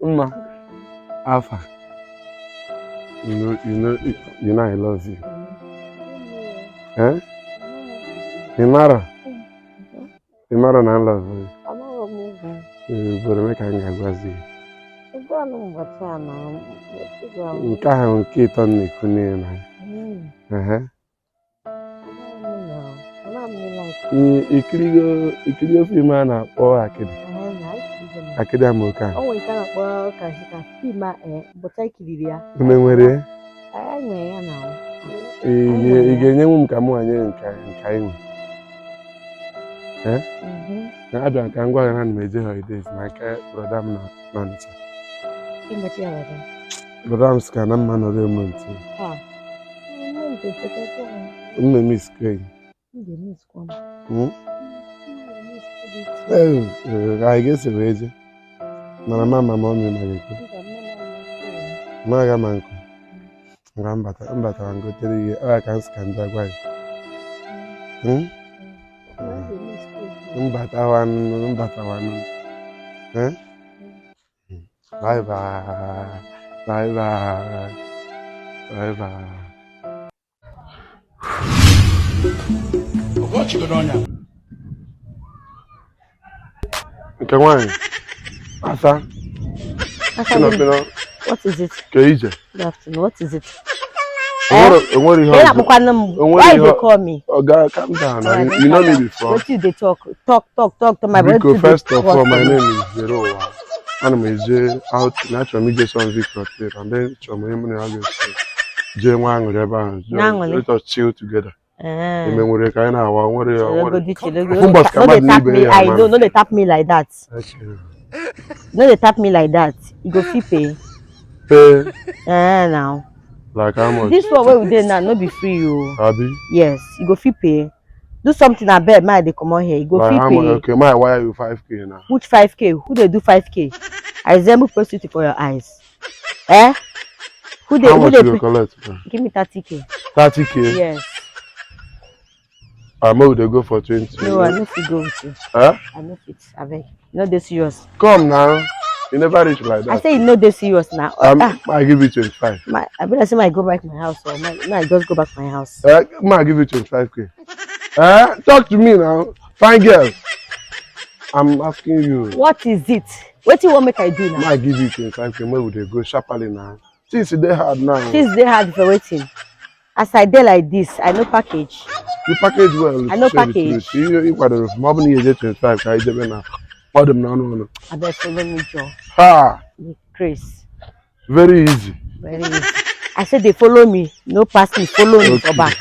Mma, afa. You know I love you. Eh? Ị mara? Ị mara na I love you? Amarọ m ụgwọ. Ee, ugboro ole ka m ga-agwazi gị? Ego anụ ụbọchị a na ịgwa m. Nke ahụ nke ịtọ m na-ekwu n'ihe na. Ehe. Ikirigo film a na-akpọ Akịdị? Akịdị Amaoke ahụ. O nwere nke a na-akpọ Kashika film a ụbọchị anyị kiriri ya. Unu nwere ya? Anyị nwere ya na Ị ga-enyenwu m ka mụ nye nke nke anyị nwe? Na-abịa ka m gwa gị na ana m eje holidays na nke brother m nọ n'Ọnịcha. Brother m sị ka na mma nọrọ emu ntị. M na-emiss gị. Ee, anyị ga-eso wee je. Mana mama ma ọmị ma ga-ekwe. Ma aga ma nkụ. Ngwa mbata mbatara m gotere ihe ọ ya ka m sị ka m bịa gwa gị. Mbatawanụ mbatawanụ. Eh? Bye bye. Bye bye. Bye bye. Nke nwaanyị. Asa. Pịnọ pịnọ. What is it? Ke ije. Good afternoon. What is it? Enwere ihe Ị ọzọ. na-akpọkwanụ m. Enwere Why you ihe dey call me? Oga, calm down. Alright, You know me before. Wetin you dey talk? Talk, talk, talk to my brother. Biko, first of all, my name is Zero. Ana m eje out na achọrọ m ije Sunvic Hotel and then chọrọ m onye mụ na ya ga-eso jee nwa aṅụrị ebe ahụ. Nwa aṅụrị? Let us chill together. Eme nwere ka anyị na-awa nwere ya nwere. Chelegodi, Ofu mbọsị ka No dey mmadụ tap n'ibe me. ya I ama. no, no dey tap me like that. Okay. No dey tap me like that. You go fit pay. Pay Eh, now. like how much? This one wey we dey now no be free o. Abi? Yes, you go fit pay. Do something abeg, make I dey comot here. You go Like fit how much? pay. Okay, my wire you 5K now. Which 5K? Who dey do 5K? I resemble prostitute for your eyes. Eh? Who dey How who much dey you go pay? collect? Give me 30K. 30K? Yes. I'm we dey go for 20. No, I no fit go with you. Huh? I no fit, abeg. You no dey serious. Come now. You never reach like I that. say you no dey serious now. I give you 25. My, I be like say my go back my house or my, my just go back my house. I give you 25K. Talk to me now. Fine girl. I'm asking you. What is it? What you want make I do now? I give you 25K. Where would they go sharply now? Things dey hard now. Things dey hard for waiting. As I dey like this, I no package. You package well. I no to say the package. truth. You kwadoro ma ọ bụ na ihe eje 25 ka anyị jebe na ọ dị m n'ọnụ ọnụ. Abeg follow me, Joe. Ha! Chris. Very easy. Very easy. I say they follow me. No pass me. Follow me for Okay. back.